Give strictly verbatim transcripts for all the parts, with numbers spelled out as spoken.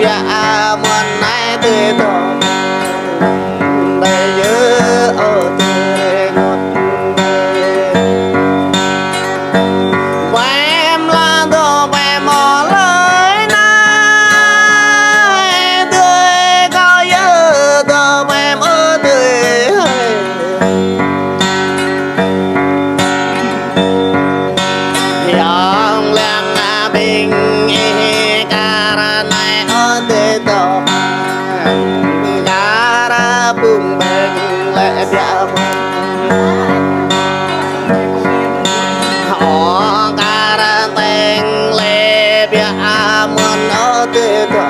Biă mơ̆n anai tui tŏ. Đơi yơ ơ tui ngŏt đơi. Pem la tŏ pem mơ̆ lơi anai. Tui kâo yơ tŏ pem ơ tui hơi. Yŏng lăng a ƀing ih kar anai ơ tui tŏ. Kar pŭng ƀing lĕ biă mơ̆n. Ơ kar teng lĕ biă mơ̆n ơ tui tŏ.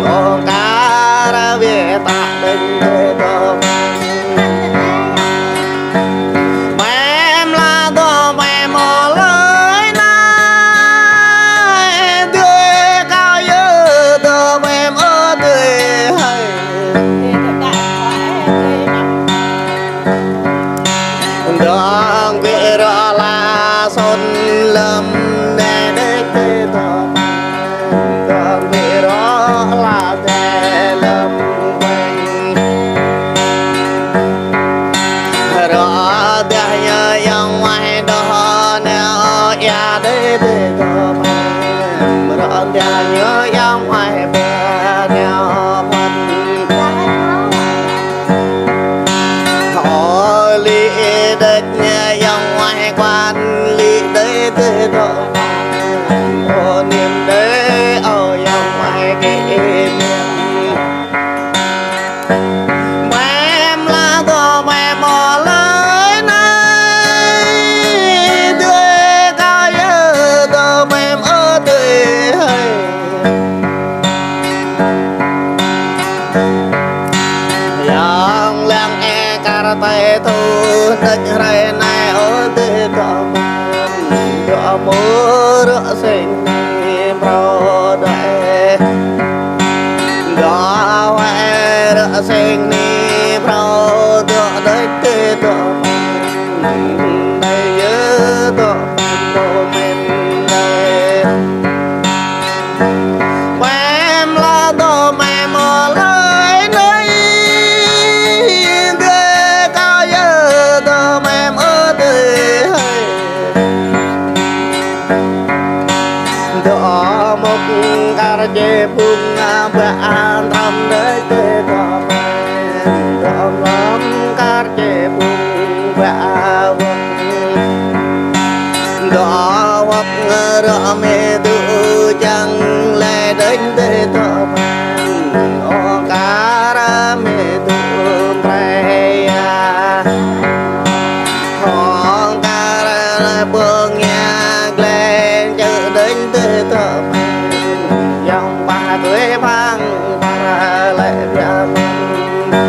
Ơ kar wĕ ta ƀing tui tŏ. Pem la tŏ pem mơ̆ lơi anai. Tui kâo yơ tŏ pem ơ tui hơi. Dŏng kơ rŏ la sôn lơ̆m đe đe tui tŏ. Dŏng kơ rŏ la tê lơ̆m quanh. Rŏ dah yơ yŏng wai đôh neo ia đơi tê tŏ pem. Rŏ dah yơ yŏng wai bê neo păn. Ơ lĭ đĕč yŏng wai quan lĭ đơi tê tŏ. Ơ niêm đơi ơ yŏng wai kơ im. Pem la tŏ pem mơ̆ lơi anai. Tui kâo yơ tŏ pem ơ tui hơi. Yŏng lăng ê kar tê thu đĕč hrơi anai ơ tui tŏ. Dŏ mơ̆ rŏ sing ni phrâo đuaĭ. Dŏ wai rŏ sing ni phrâo dŏ đuaĭ tê dŏ. Đơi yơ dŏ păn dŏ mĕn đơi. Pem la dŏ mĕm mơ̆ lơi anai. Đơi kâo yơ dŏ mĕm ơ đơi hơi. Dŏ mŏk kar čê phung bă an tram đơi tê dŏ mĕm. Dŏ mlŏm kar čê phung bă wơ̆k. Dŏ wơ̆k rŏ mĕ dŏ čang lĕ đơi tê dŏ mĕm. Ơ kar mĕ dŏ prei ya. Hŏng kar lĕ pơng ya glĕn čơ đĕn tê tŏ mĕn. Yŏng pă tui phang pă lĕ biă mơ̆n.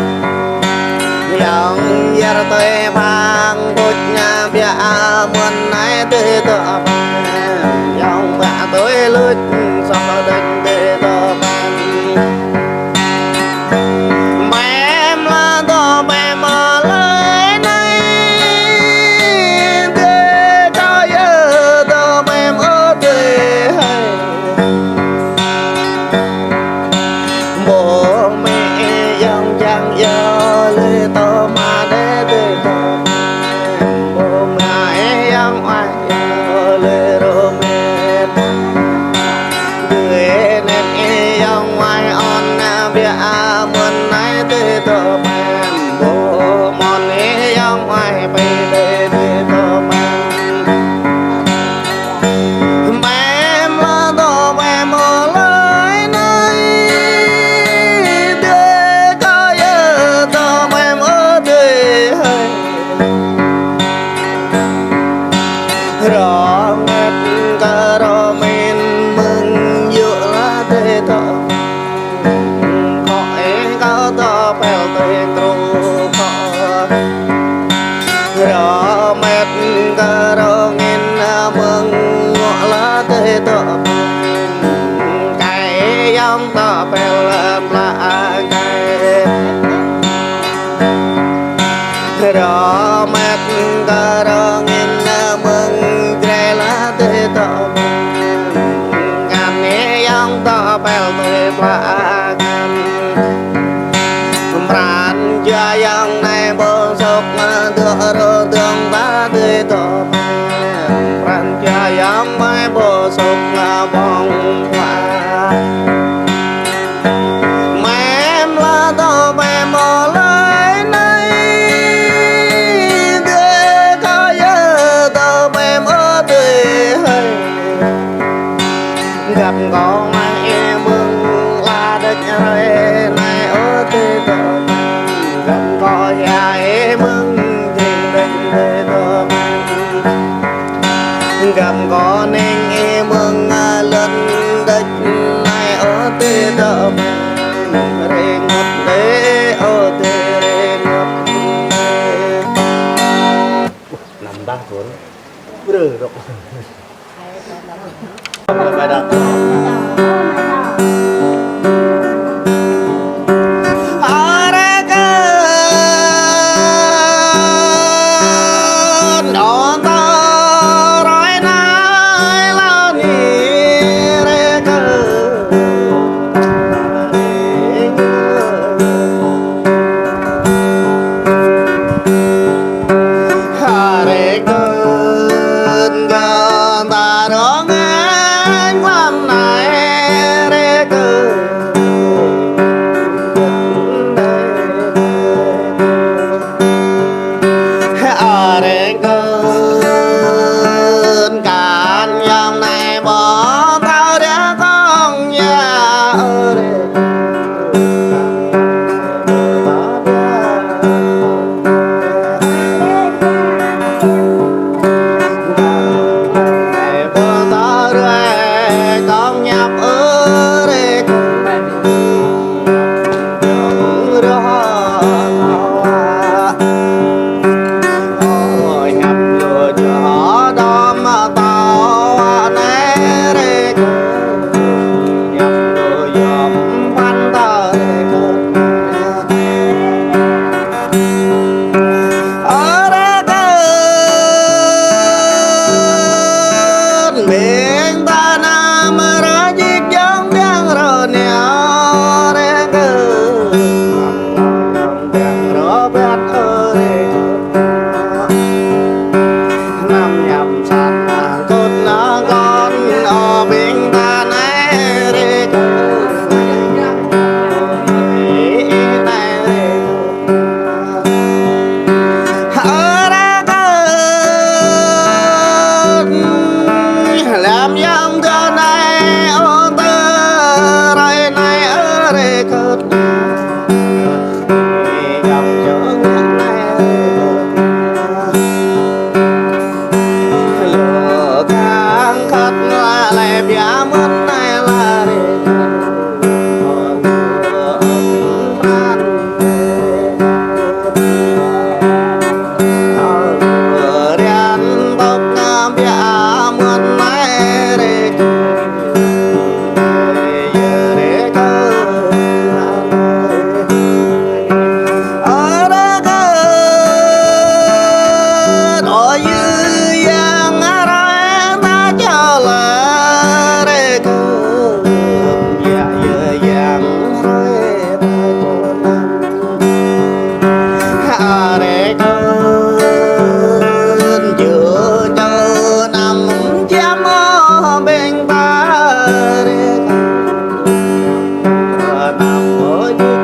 Yŏng yar tui phang bôč ña biă mơ̆n anai tê tŏ mĕn. Yŏng pă tui luč soh đĕn tê tŏ mĕn. Mĕm la dŏ mĕm mơ̆ lơi anai. Tê kâo yơ dŏ mĕm ơ tê hơi. Bơ mĕ yŏng čang yơ lơi tŏ mă đe tê tŏ. Bơ mĕ yŏng oai yơ lơi rô mĕt. Đơi nĕt yŏng oai ôn na biă mơ̆n anai tê tŏ mĕm. Bơ mơ̆n yŏng oai pê đơi tê tŏ mĕm. Mĕm la dŏ mĕm mơ̆ lơi anai. Đơi kâo yơ dŏ mĕm ơ đơi hơi. Rŏ mĕt kơ rŏ mĕn mơ̆ng yŏ la tê tŏ. Khŏ ê kâo tŏ pel tê krô khŏ. Rŏ mĕt kơ rŏ ngên mơ̆ng ngŏ la tê tŏ. Kai yŏng tŏ pel pla kai. Rŏ mĕt kơ rŏ ngên mơ̆ng jrai la tê tŏ. Kan ê yŏng ta pel tơi pla akan. Pran jua yang nai ƀu sŏk ngă dŏ rơdơ̆ng ta tơi tơpă. Pran jua yang mai ƀu sŏk ngă ƀơ̆ng pla. Mem la tơpă mơ̆ lai nai. Dơi kơ yơ tơpă mơ̆ tơi hơi. Găp kơ mai ih mơ̆ng la đĕč hrơi nai ơ tơi tơpă. Găp kơ ya ih mơ̆ng jing đĕč tơi tơpă. Găp kơ ning ih mơ̆ng lŏn đĕč nai ơ tơi tơpă. Rơngot đĕ ơ tơi rơngot. Năm dah tuôn. Brơ rŏk. Hrơi kơn gơn ta rong anh lăm nai hrơi kơn. Hrơi kơn kan yang nai ƀu thâo đa kông ya hrơi. Hrơi kơn ƀing ta năm rơjik jong biang rơneo hrơi kơn. Biang rơbat hrơi kơn. Năm ñăm sat na kôt na kon ơ ƀing ta nai hrơi kơn. Ih nai hrơi kơn. Hrơi kơn, lăm yang dơ nai ơ tơ hrơi nai hrơi kơn. Yang dơ nai hrơi kơn. Lơ kang khat la lĕ bia mơ̆n nai la hrơi kơn. Hrơi kơn, jơ jơ năm jăm ƀing ta hrơi kơn, năm ƀu jik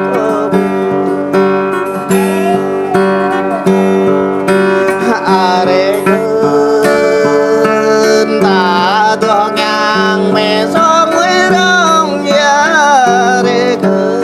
ƀing. Hrơi kơn, ta dŏ ngang mê song wai rong ya hrơi kơn.